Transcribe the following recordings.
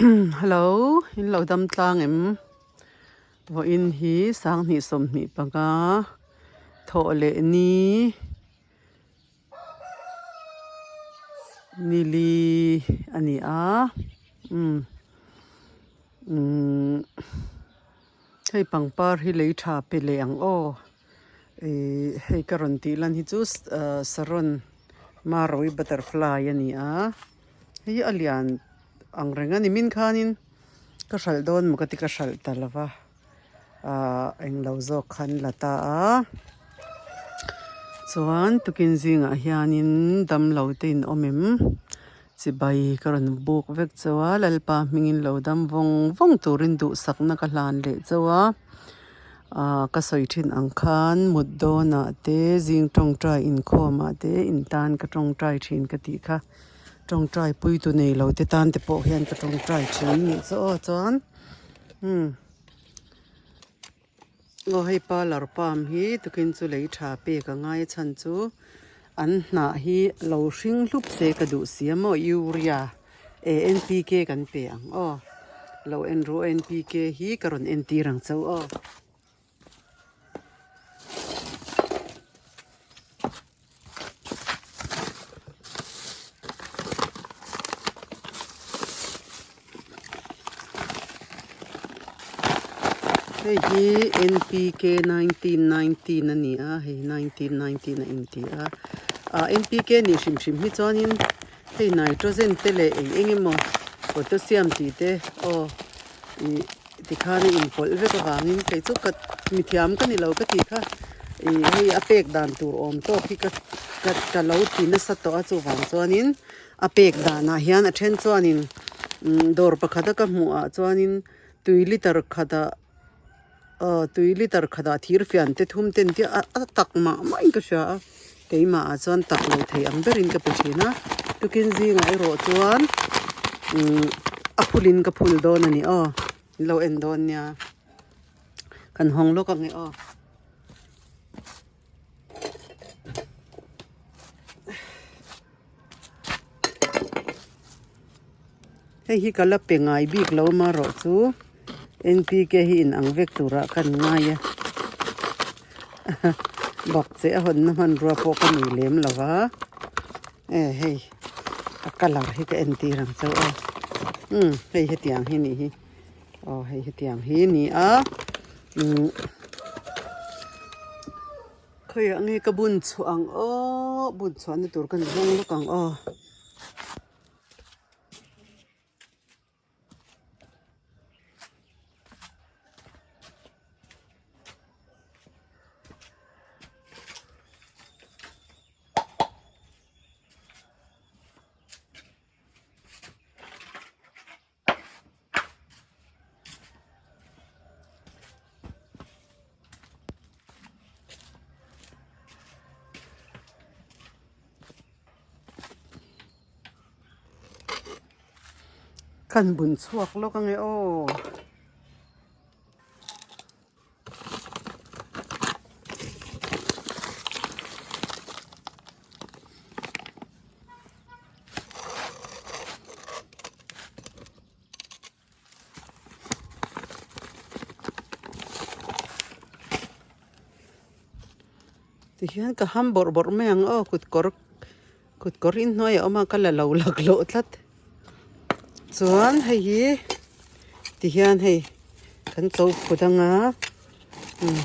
Hello, in lo dam tlang em? Vawiin hi sanghnih sawmhnih panga thawh leh ni nili a ni a umm umm hei pangpar hi lei tha pe leh ang aw Ihh hei ka rawn tih lan hi chu ahh saron marawi butterfly a ni a hei hi a lian ang reng a ni min khanin ka hralh dawn maw ka ti ka hralh ta lo va ahh englo zawk khan la ta a chuan tukin zingah hianin damlo te in awm em chibai ka rawn buk vek chauh a Lalpa hmingin lo dam vawng vawng turin duhsakna ka hlan leh chauh a. Ahh ka sawi thin ang khan mut dawnah te zing tawngtai inkhawmah te intan ka tawngtai thin ka tih kha tawngtai pui tu nei lo te tan te pawh hian ka tawngtai thin a nih chu aw chuan umm aw hei parlour palm hi tukin chu lei tha pek a ngai a chhan chu an hnah hi lo hring hlup se ka duh si a maw urea eh N P K kan pe ang aw lo en ru N P K hi ka rawn entir ang chauh aw. Hei hi N P K 1919 a ni a hei 1919 a inti a ah N P K nih hrim hrim hi chuanin Hei nitrogen te leh eng eng emaw potassium tih te aw ih tikhan a inpawlh vek avangin kei chu ka mithiam ka ni lo ka tih kha ih hei a pek dan tur awm tawk hi ka ka ka lo ti nasa tawh a chuvang chuanin a pek danah hian a then chuanin umm dawr pakhata ka hmuh ah chuanin tui liter khatah Aw tui liter khatah thir fian te thum ten te a a tak mah mah in ka hria a keimah ah chuan tak lo thei ang berin ka pe thin a tukin zingah erawh chuan umm a phulin ka phul dawn a ni aw in lo en dawn nia kan hawng lawk ang e aw. Hei hi ka la pe ngai bik lo marawh chu N P K hi in ang vek turah ka ni ngai a bawk che a hawnna hmanrua pawh ka nei lem lo va e hei a colour hi ka entir ang chauh a umm hei hetiang hi nih hi aw hei hetiang hi a ni a umm. Khawiah nge ka bun chhuah ang aw bun chhuahna tur ka ni zawng lawk ang aw. Kan bun chhuak lawk ange aw. Tihian ka ham bawrh bawrh mai ang aw kut kawr kut kawr inhnuai a awm a ka la lo laklawh tlat chuan hei hi tihian hei kan cho phut anga umm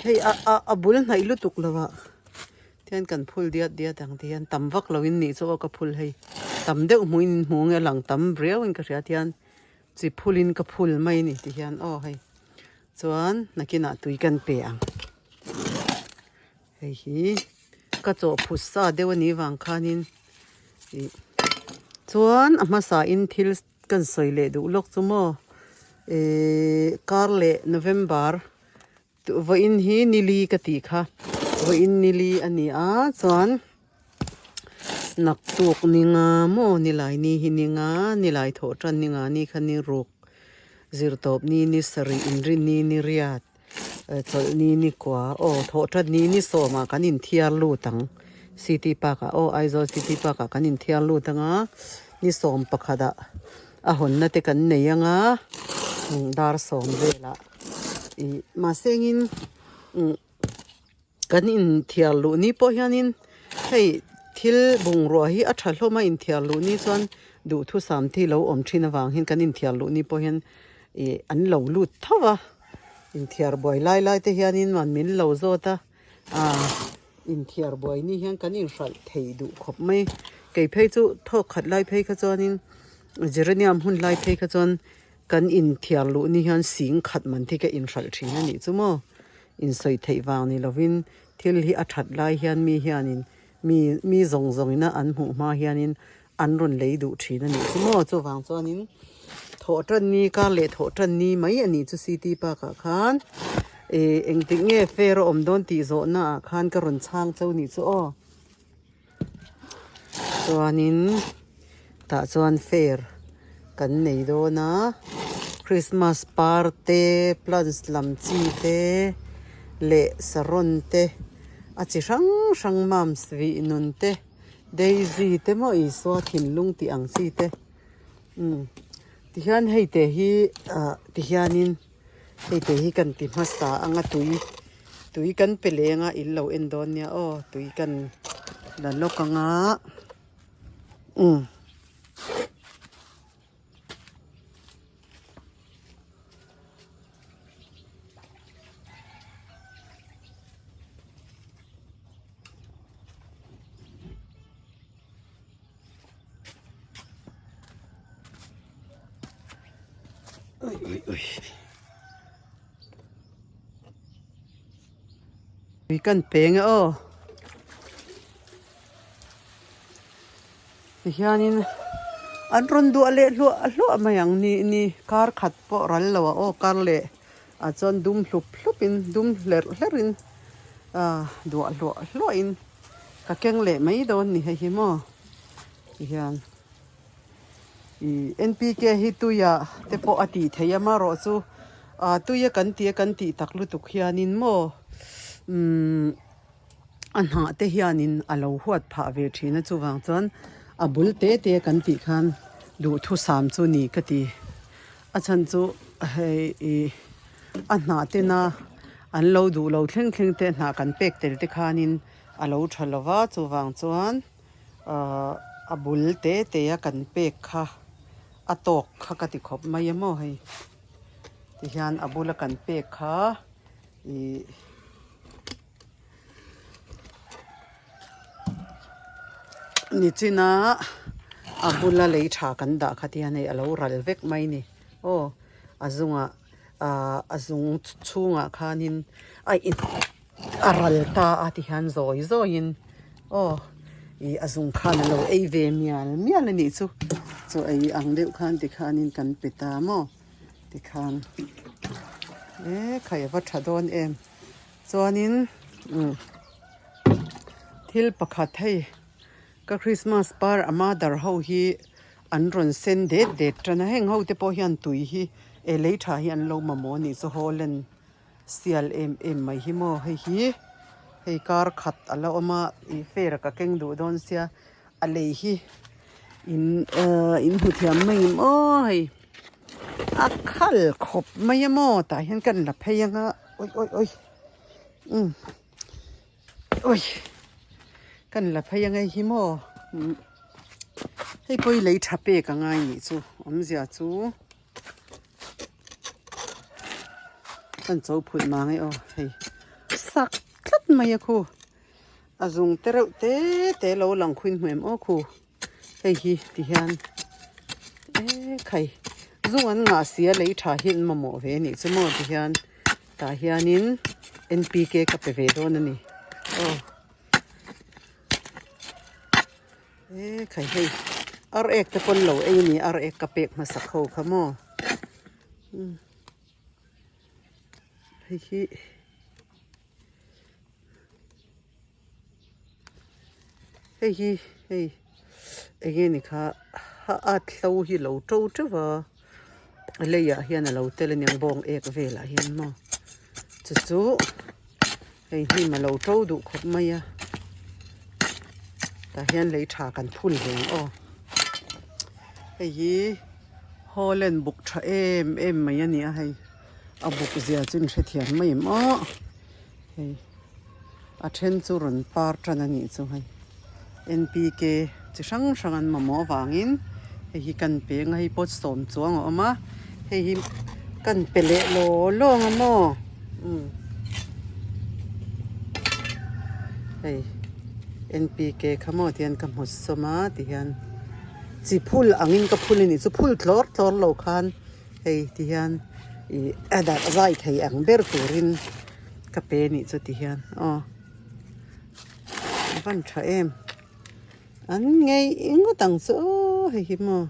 hei a a a bul hnaih lutuk lo ah. Tihian kan phul diat diat ang tihian tam vak lo in nih chu aw ka phul hei tam deuh hmuh in hmu nge lang tam riau in ka hria tihian chi phul in ka phul mai a ni tihian aw hei chuan nakinah tui kan pe ang hei hi ka chaw phut sa deuh a nih vang khanin ih chuan a hmasa in thil kan sawi leh duh lawk chu maw ihh kar leh November. Vawiin hi nili ka tih kha vawiin nili a ni a chuan naktuk ni nga maw nilai ni hi ni nga nilai thawh tan ni nga ni kha ni ruk zirtawp ni ni sarih inrin ni ni riat chawlh ni ni kua aw thawh tan ni ni sawmah kan inthiar lut ang city park ah aw Aizawl city park ah kan inthiar lut ang a ni sawm pakhatah. A hawnna te kan nei anga dar sawm velah ih mahse engin umm kan inthiar luh ni pawh hianin hei thil bungrua hi a tha hlawm a inthiar luh ni chuan duhthusam te hi lo awm thin avang hian kan inthiar luh ni pawh hian ih an lo lut tho a inthiar buai lai lai te hianin min lo zawt a. Aaa inthiar buai ni hian kan inhralh thei duh khawp mai. Kei phei chu thawk khat lai phei kha chuanin geranium hun lai phei kha chuan kan inthiar luh ni hian sing khat man te hi ka inhralh thin a nih chu maw. Insawi theih vang ni lovin thil hi a that lai hian mi hianin mi mi zawng zawngina an hmuh hma hianin an rawn lei duh thin a nih chu maw. Chuvang chuanin thawh tan ni kar leh thawh tan ni mai a nih chu city park ah khan ih engtik nge fair a awm dawn tih zawh na ah khan ka rawn chhang chauh nih chu aw. Chuanin tah chuan fair kan nei dawn a christmas par te plants lam chi te leh saron te a chi hrang hrang mams vih nun te. Daisy te maw Isua thinlung tih ang chi te umm tihian hei te hi ah tihianin hei te hi kan ti hmasa anga tui tui kan pe leng a in lo en dawn nia aw tui kan la lawk anga umm. Tui kan peng e aw tihianin an rawn duah leh hluah hluah mai ang ni ni kar khat pawh ral lo a aw kar leh ah chuan dum hlup hlup in dum hlerh hlerh in ah duah hluah hluah in ka keng leh mai dawn ni hei hi maw tihian ih N P K hi tuiah te pawh a tih theih a amaherawh chu ah tuia kan tih a kan tih tak lutuk hianin maw umm a hnah te hianin a lo huat phah ve thin a chuvang chuan a bul te te kan tih khan duhthusam chu ni ka ti a chhan chu hei ih a hnah tena an lo duh lo thleng thleng te hnah kan pek tel te khanin a lo tha lo va chuvang chuan ahh a bul te te a kan pek kha a tawk kha ka ti khawp mai a maw hei tihian a bula kan pek kha ih. Nichina a bula lei tha kan dah kha tihian hei a lo ral vek mai ni aw a zungah ahh a zung chhungah khanin a in a ral ta a tihian zawi zawiin aw ih a zung khan a lo ei ve mial mial a nih chu chaw ei ang deuh khan tikhanin kan pe ta maw tikhan e khai a va tha dawn em. Chuanin umm thil pakhat hei ka Christmas par a mother ho hi an rawn sen det det tan a heng ho te pawh hian tui hi eh lei tha hi an lo mamawh a nih chu Holland sial em em mai hi maw hei hi hei kar khat a la awm a ih fair ka keng duh dawn sia a lei hi in ahh in hmu thiam mai ang aw hei a khal khawp mai a maw tah hian ka la phei anga awi awi awi umm awi kan la phei anga hei hi maw umm hei pawh hi lei tha pek a ngai nih chu awmzia chu kan cho phut mang e aw hei sak tlat mai a khu. A zung te reuh te te lo lang khuin hmu em aw khu hei hi ti hian e khai zung an ngah si a lei tha hi an mamawh ve anih chu maw ti hian tah hianin N P K ka pe ve dawn a ni aw e khai hei ar ek te pawn lo ei a ni ar ek ka pek hmasak ho kha maw hei hi. Hei hi hei eng nge ni kha a at hlo hi lo to teuh a a leiah hian a lo tel aniang bawng ek velah hian maw chu chu hei hnim a lo to duh khawp mai a tah hian lei tha kan phun ve ang aw hei hi. Holland buk tha em em mai a ni a hei a buk zia chu in hrethiam mai em aw hei a then chu rawn par tan a nih chu hei N P K chi hrang hrang an mamawh avangin hei hi kan peng a hei pawh sawm chuang a awm a hei hi kan pe leh law law ang a maw umm hei N P K kha maw tihian ka hmu sawm a tihian. Chi phul angin ka phul a nih chu phul tlawr tlawr lo khan hei ti hian ih a darh zai thei ang ber turin ka pe a nih chu ti hian aw a van tha em an ngei ngawt ang chu aw hei hi maw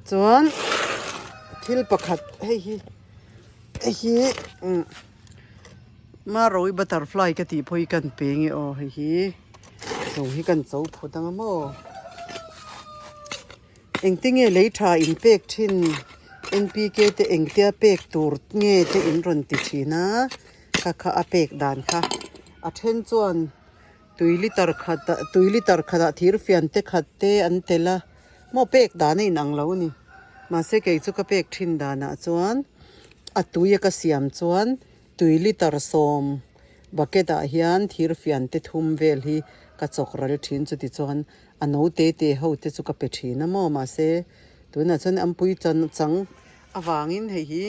chuan thil pakhat hei hi hei hi umm. Marawi butterfly ka tih pawh hi kan pe nge aw hei hi zawng hi kan cho phut ang a maw engtinge lei tha in pek thin N P K te engtia pek tur nge te in rawn ti thin a kha kha a pek dan kha a then chuan tui liter khat ah tui liter khat ah thir fian te khat te an tel a maw pek dan a inang lo a ni mahse kei chu ka pek thin danah chuan a tui a ka siam chuan tui liter sawm bucket ah hian thir fian te thum vel hi ka chawk ral thin chuti chuan a no te te ho te chu ka pe thin a maw mahse tunah chuan ampui chan chang avangin hei hi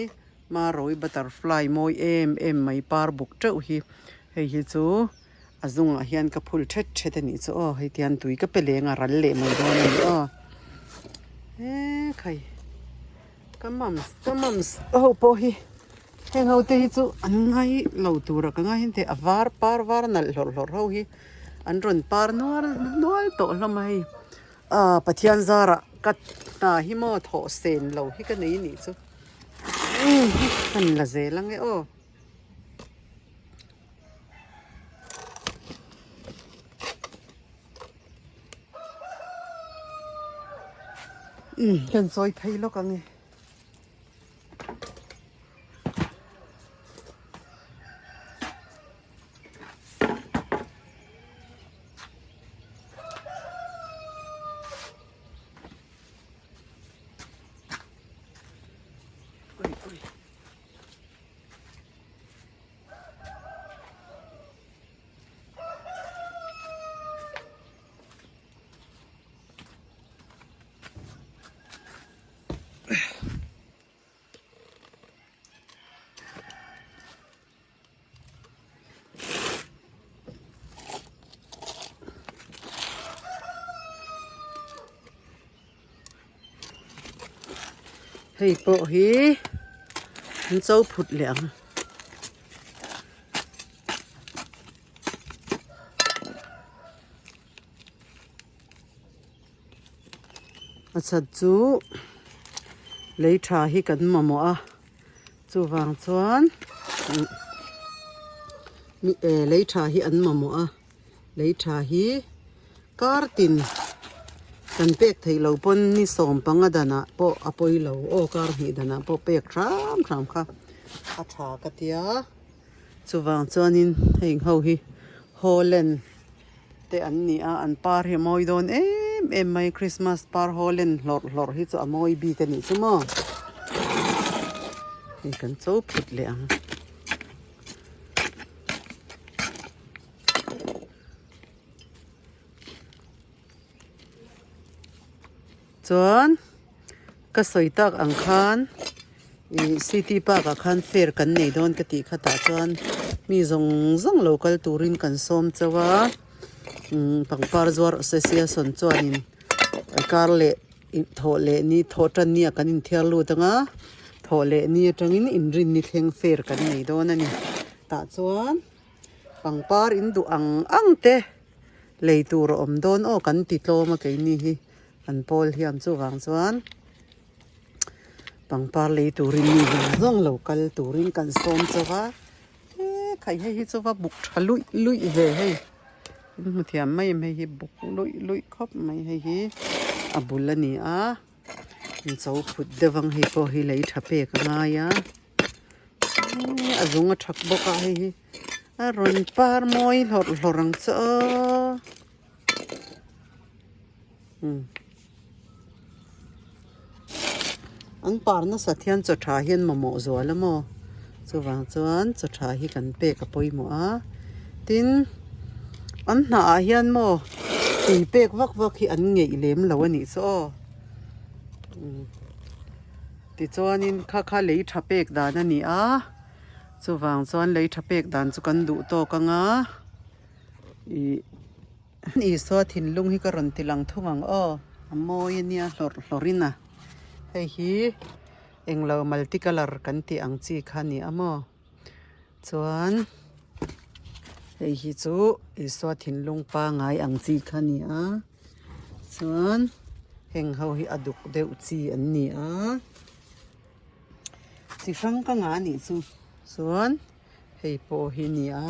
marawi butterfly mawi em em mai par buk teuh hi hei hi chu. A zungah hian ka phul thet thet a nih chu aw hei tihian tui ka pe leng a ral leh mai dawn a ni aw he khai ka mums ka mums ho pawh hi heng ho te hi chu an ngai lo tur a ka ngai hian te a var par var nalh hlawrh hlawrh ho hi an rawn par nual nual tawh hlawm a hei ah Pathian zarah ka hna hi maw thawh sen lo hi ka nei a nih chu umm kan la zel ang e aw. Umm kan sawi phei lawk ang e. Hei pawh hi an cho phut leh ang. A chhan chu lei tha hi kan mamawh a chuvang chuan lei tha hi an mamawh a lei tha hi kar tin kan pek theih loh pawn ni sawm panga danah pawh a pawi lo aw kar hnih danah pawh pek hram hram kha a tha ka tia chuvang chuanin heng ho hi Holland te an ni a an par hi a mawi dawn em em mai Christmas par Holland hlawrh hlawrh hi chu a mawi bik a nih chu maw hei kan cho phut leh ang. Chuan ka sawi tak ang khan ih city park ah khan fair kan nei dawn ka tih kha tah chuan mi zawng zawng lo kal turin kan sawm chauh a umm pangpar zuar association chuanin kar leh thawh leh ni thawh tan ni ah kan inthiar lut ang a thawh leh ni atangin inrinni thleng fair kan nei dawn a ni tah chuan pangpar in duh ang ang te. Lei tur a awm dawn aw kan ti tlawm a keini hi an pawl hian chuvang chuan pangpar lei turin mi zawng zawng lo kal turin kan sawm chauh a he khai hei hi chu va buk tha luih luih ve hei in hmu thiam mai em hei hi buk luih luih khawp mai hei hi a bul a ni a in cho phut deuh ang hei pawh hi lei tha pek a ngai a a zung a that bawk a hei hi. A rawn par mawi hlawrh hlawrh ang chu aw umm. An par nasat hian chaw tha hian mamawh zual a maw? Chuvang chuan chaw tha hi kan pek a pawimawh a, tin an hnah ah hian maw tui pek vak vak hi an ngeih lem lo a nih chu aw. Tichuanin kha kha lei tha pek dan a ni a, chuvang chuan lei tha pek dan chu kan duh tawk ang a, ih Isua thinlung hi ka rawn ti lang thung ang aw, a mawi a nia hlawrh hlawrh in a, hei hi englo multi colour kan tih ang chi kha a ni a maw chuan hei hi chu Isua thinlung pangai ang chi kha a ni a chuan heng ho hi a duk deuh chi an ni a chi hrang ka ngah a nih chu chuan hei pawh hi a ni a.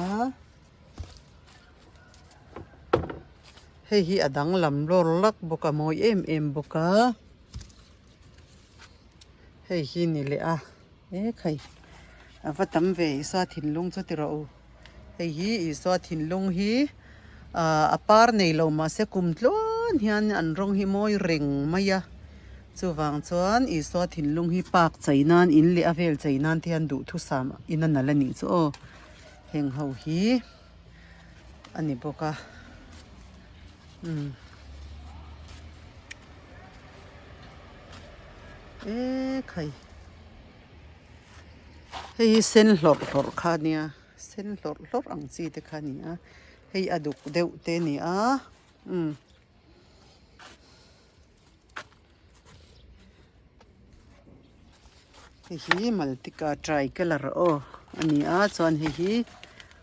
Hei hi a danglam lawr lak bawk a mawi em em bawk a hei hi ni leh a ekhai a va tam ve Isua thinlung chu ti rawh u hei hi Isua thinlung hi ah a par nei lo mahse kum tluan hian an rawng hi mawi reng mai a chuvang chuan Isua thinlung hi park chei nan in leh a vel chei nan te hian duhthusam in a nalh a nih chu aw. Heng ho hi a ni bawk a umm ekhai hei hi sen hlawrh hlawrh kha a nia sen hlawrh hlawrh ang chi te kha a ni a hei a duk deuh te a ni a umm. Hei hi Maltika tricolour aw a ni a chuan hei hi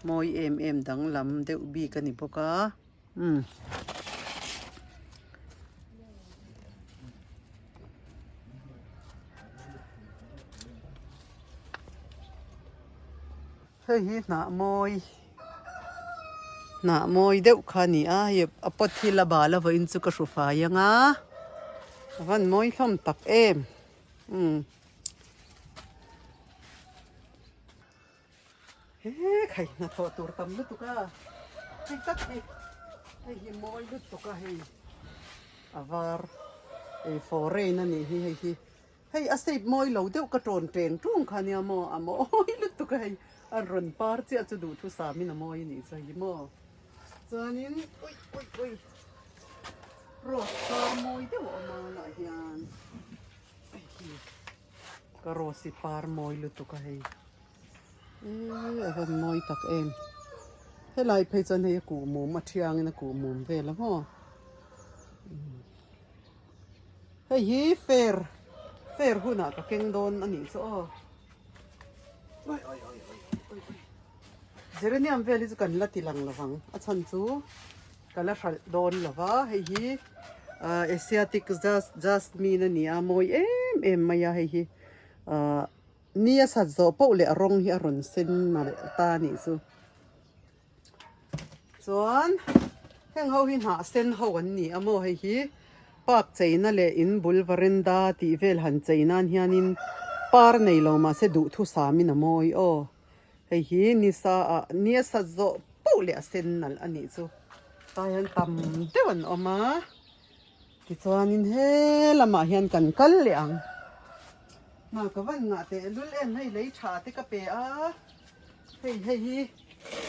mawi em em danglam deuh bik a ni bawk a umm. Hei hi hnah mawi hnah mawi deuh kha a ni a hei a pot hi la bal a vawiin chu ka hru fai ang a a van mawi hlawm tak em umm he khai hnathawh tur tam lutuk a hei tak hi hei hi mawi lutuk a hei a var ei foreign a nih hi hei hi. Hei a shape mawi lo deuh ka tawn teng tung kha nia maw a mawi lutuk a hei a rawn par chiah chu duhthusam in a mawi a nih chu hei maw chuanin ui ui ui rose par mawi deuh a awm a lah hian hei hi ka rose hi par mawi lutuk a hei eee a rawn mawi tak em helai phei chuan hei a kuhmum a thiangin a kuhmum vel a maw. Hei hi fair fair hunah ka keng dawn a nih chu aw Geranium vel hi chu kan la ti lang lo vang a chhan chu ka la hralh dawn lo va hei hi ah Asiatic jasmine a ni a mawi em em mai a hei hi ah ni a sat zawh poh leh a rawng hi a rawn sen nalh ta a nih chu. Chuan heng ho hi hnah sen ho an ni a maw hei hi park cheina leh in bul varanda tih vel han chei nan hianin par nei lo mahse duhthusam in a mawi aw hei hi nisa ah nia sat zawh poh leh a sen nalh a nih chu tah hian tam deuh an awm a tichuanin he lamah hian kan kal leh ang hna ka van ngah teh lul em hei lei tha te ka pe a. Hei hei hi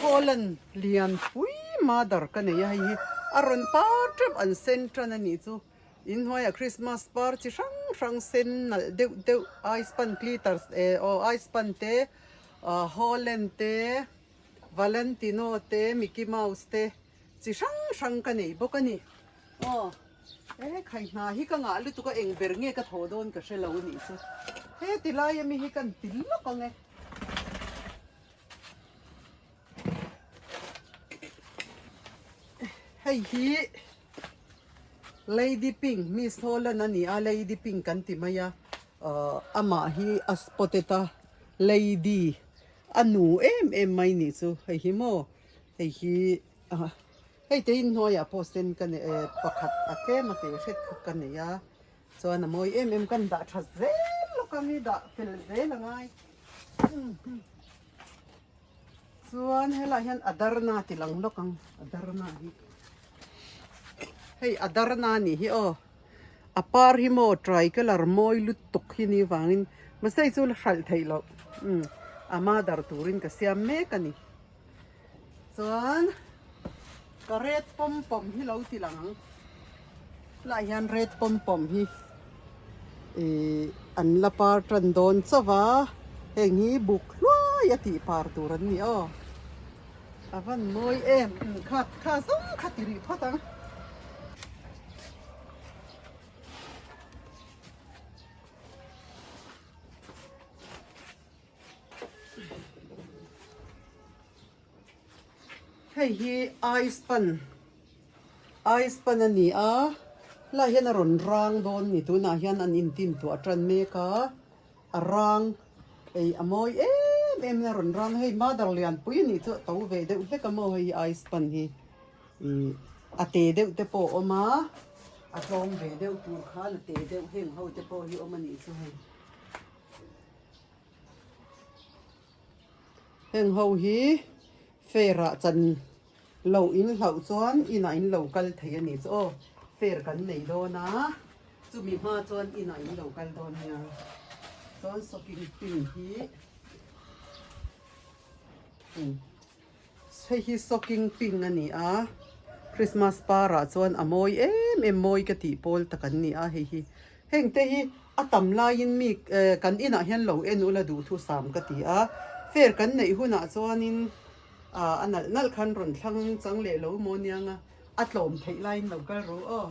Holland lian pui mother ka nei a hei hi a rawn par teuh an sen tan a nih chu inhnuaiah Christmas par chi hrang hrang sen nalh deuh deuh ice pan glitters eh aw ice pan te ah Holland te Valentino te Mickey Mouse te chi hrang hrang ka nei bawk a ni aw he khai hna hi ka ngah lutuk a eng ber nge ka thaw dawn ka hre lo a nih chu heti lai ami hi kan ti lawk ang e. Hei hi Lady Pink Miss Holland a ni a Lady Pink kan ti mai a ahh amah hi a spotted a lady a nu em em mai nih chu hei hi maw hei hi ah hei te inhnuaiah pawh sen ka nei eh pakhat a tlem a tih hret kha ka nei a. Chuan a mawi em em kan dah tha zel lawk a mi dah fel zel a ngai. Chuan helai hian a darna ti lang lawk ang a darna hi. Hei a darna nih hi aw. A par hi maw tricolour mawi lutuk hi ni vangin mahse hei chu la hralh theih loh umm a mother turin ka siam mek a ni. Chuan ka red pawm pawm hi lo ti lang ang helaiah hian red pawm pawm hi ihh an la par tan dawn chauh va heng hi buk hluai a tih par tur an ni aw a van mawi em kha kha zawng kha ti rih phawt ang. Hei hi ice pan ice pan a ni a helaiah hian a rawn rang dawn a ni tunah hian an intin tuah tan mek a a rang ei a mawi em em in a rawn rang a hei mother lianpui a nih chu a to ve deuh hlek a maw hei hi ice pan hi ih a te deuh te pawh a awm a a tlawm ve deuh tur khan a te deuh heng ho te pawh hi awm a nih chu hei. Heng ho hi fair ah chan loh in hlauh chuan inah in lo kal thei a ni chu aw fair kan nei dawn a chumi hma chuan inah in lo kal dawn nia chuan sawking pin hi umm. Hei hi sawking pink a ni a, Christmas parah chuan a mawi em em mawi ka tih pawl tak an ni a hei hi. Heng te hi a tam laiin mi eh kan inah hian lo en ula duhthusam ka ti a, fair kan neih hunah chuanin ah a nalh nalh khan rawn thlang chang leh lo maw niang a, a tlawm theih laiin lo kal ru aw.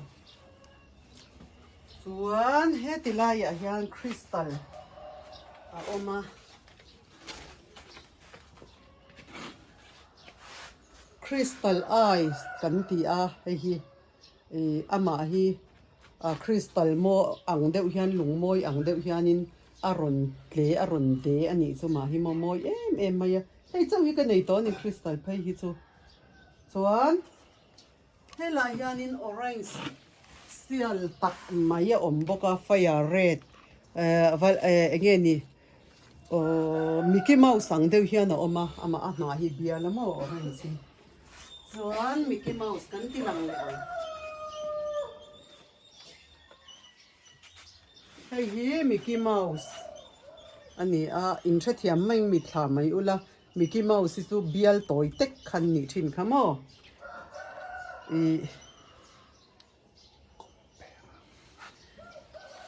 Chuan heti laiah hian crystal a awm a. Crystal ice kan ti a hei hi ih amah hi ah crystal maw ang deuh hian lung mawi ang deuh hianin a rawn tle a rawn de a nih chu mah hi maw mawi em em mai a hei chauh hi ka nei tawh a ni crystal phei hi chu chuan helaiah hianin orange sial tak mai a awm bawk a fire red eh val eh eng nge ni. Aww Mickey Mouse ang deuh hian a awm a, amah a hnah hi bial a maw orange hi. Chuan Mickey Mouse kan ti lang leh ang. Hei hi Mickey Mouse a ni a, in hrethiam mai mitthla mai ula Mickey Mouse hi chu bial tawi tek khan nih thin kha maw. Ih.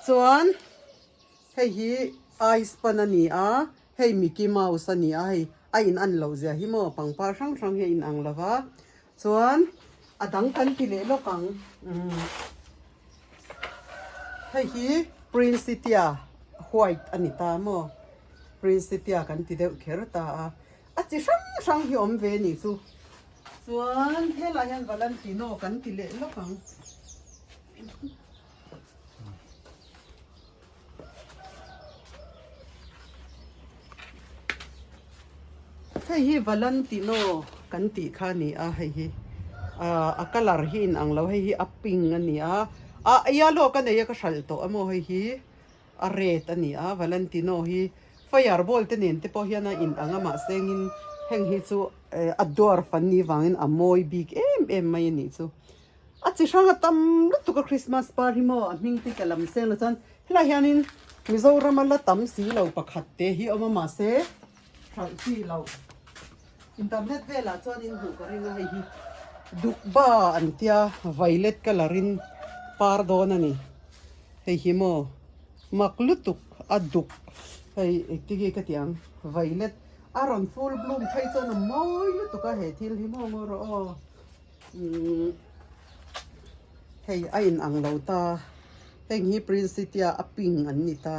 Chuan hei hi ice pan a ni a hei mickey mouse a ni a hei a in an loh zia hi maw pangpar hrang hrang hi a in ang lo va chuan a dang kan ti leh lawk ang umm hei hi prinsitya white a ni ta maw prinsitya kan ti deuh kher ta a a chi hrang hrang hi awm ve a nih chu. Chuan helaiah hian Valentino kan ti leh lawk ang. Hei hi Valentino kan tih kha a ni a hei hi ah a colour hi in ang lo hei hi a pink a ni a ah yellow ka nei a ka hralh tawh a maw hei hi. A red a ni a, Valentino hi fire ball te nen te pawh hian a in ang a mahse engin heng hi chu a dwarf an nih vangin a mawi bik em em mai a nih chu. A chi hrang a tam lutuk a Christmas par hi maw a hming te ka lam seng lo chuan helaiah hianin Mizoram a la tam si lo pakhat te hi a awm a mahse hralh chi loh internet velah chuan in hmuh ka ring a hei hi Dukba an tia violet colour in par dawn a ni. Hei hi maw mak lutuk a duk hei engti nge ka tih ang violet a rawn full bloom phei chuan a mawi lutuk a he thil hi maw maw rawh aw umm hei a in ang lo ta heng hi prinsitya a pink an ni ta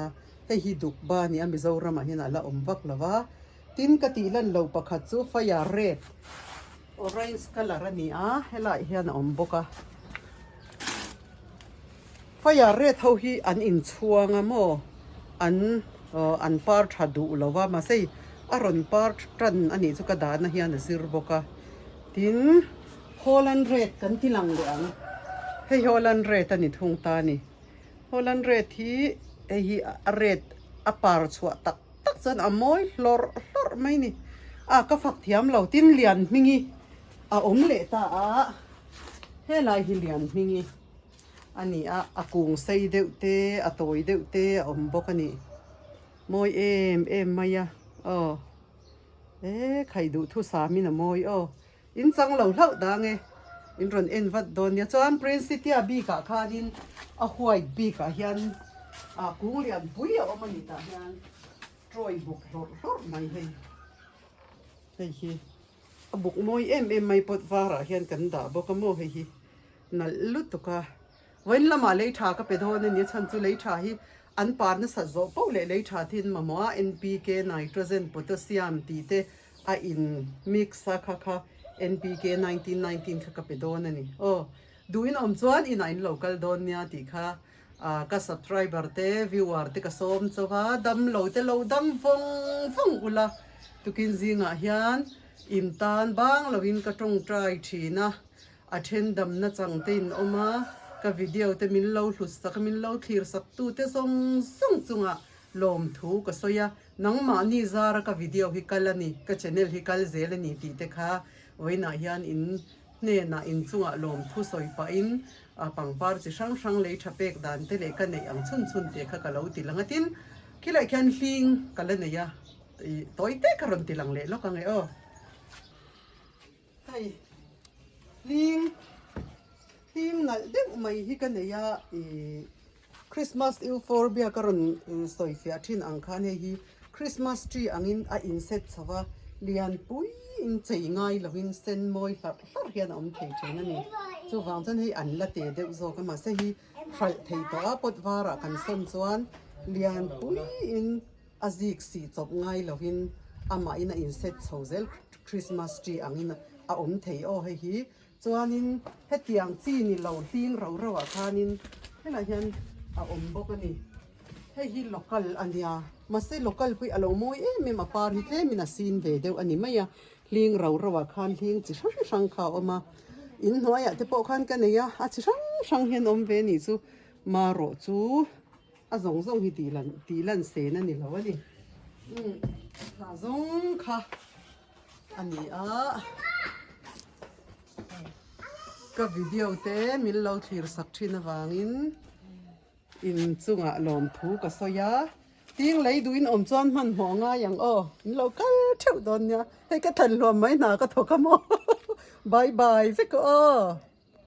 hei hi duk ba a ni a Mizoram ah hian a la awm vak lo va tin ka tih lan lo pakhat chu fire red orange colour a ni a helaiah hian a awm bawk a. Fire red ho hi an inchhuang a maw an aw an par tha duh lo va mahse hei a rawn par tan a nih chu ka dahna hian a zir bawk a tin Holland red kan ti lang leh ang hei Holland red a ni thung ta a ni Holland red hi hei hi a red a par chhuah tak tak chuan a mawi hlawrh hlawrh mai a ni a ka fak thiam lo tin lian hming hi a awm leh ta a. Helai hi lian hming i. a ni a, a kung sei deuh te a tawi deuh te a awm bawk a ni. Mawi em em mai a aw e khaih duh thusam in a mawi aw. In chang lo hlauh dang e. In rawn en vat dawn nia. Chuan Princitia bikah khanin a white bikah hian ah kung lian pui a awm a ni tah hian Troy buk hlawrh hlawrh mai hei. Hei hi a buk mawi em em mai pawt varah hian kan dah bawk a maw hei hi nalh lutuk a. Vawiin lamah lei tha ka pe dawn a ni a chhan chu lei tha hi an par nasat zawh poh leh lei tha thin mamawh a NPK nitrogen potassium tih te a in mix a kha kha NPK 1919 kha ka pe dawn a ni. Aw duhin awm chuan inah in lo kal dawn nia tih kha ka subscriber te viewer te ka sawm chauh a dam lo te lo dam vawng vawng ula tukin zingah hian in tan bang lovin ka tawngtai thin a. A then damna chang te in awm a, ka video te min lo hlut sak a, min lo thlir sak tu te zawng zawng chungah lawmthu ka sawi a, nangmahni zara ka video hi kal a ni, ka channel hi kal zel a ni tih te kha vawiinah hian in hnenah in chungah lawmthu sawi pahin pangpar chi hrang hrang lei tha pek dan te leh ka neih ang chhun chhun te kha ka lo ti lang a, tin khilaiah khian hling ka la nei a, tawi te ka rawn ti lang leh lawk ang e aw. Hei hling hling nalh deuh mai hi ka nei a ih Christmas euphorbia ka rawn sawi fiah thin ang khan hei hi Christmas tree angin a in set chho va lianpui in chei ngai lovin sen mawi hlarh hlarh hian a awm thei thin a ni chuvang chuan hei an la te deuh zawk a mahse hi hralh thei tawh a pot varah kan sawn chuan lianpui in a zik sih chawp ngai lovin amahin a inset chho zel Christmas tree angin a awm thei aw hei hi chuanin hetiang chi ni lo hling ro ro ah khanin helaiah hian a awm bawk a ni hei hi local a nia mahse local pawh hi a lo mawi em em a par hi tlemin a sin ve deuh a ni mai a hling ro ro ah khan hling chi hrang hrang kha a awm a inhnuaiah te pawh khan ka nei a a chi hrang hrang hian awm ve a nih chu marawh chu. A zawng zawng hi tih lan tih lan sen a ni lo a ni. Umm a zawng kha a ni a. Ka video te min lo thlir sak thin avangin in chungah lawmthu ka sawi a. Ting lei duhin awm chuan hmanhmawh ngai ang aw. In lo kal theuh dawn nia. Hei ka than hluam mai hna ka thawk a maw. Bye bye vek aw.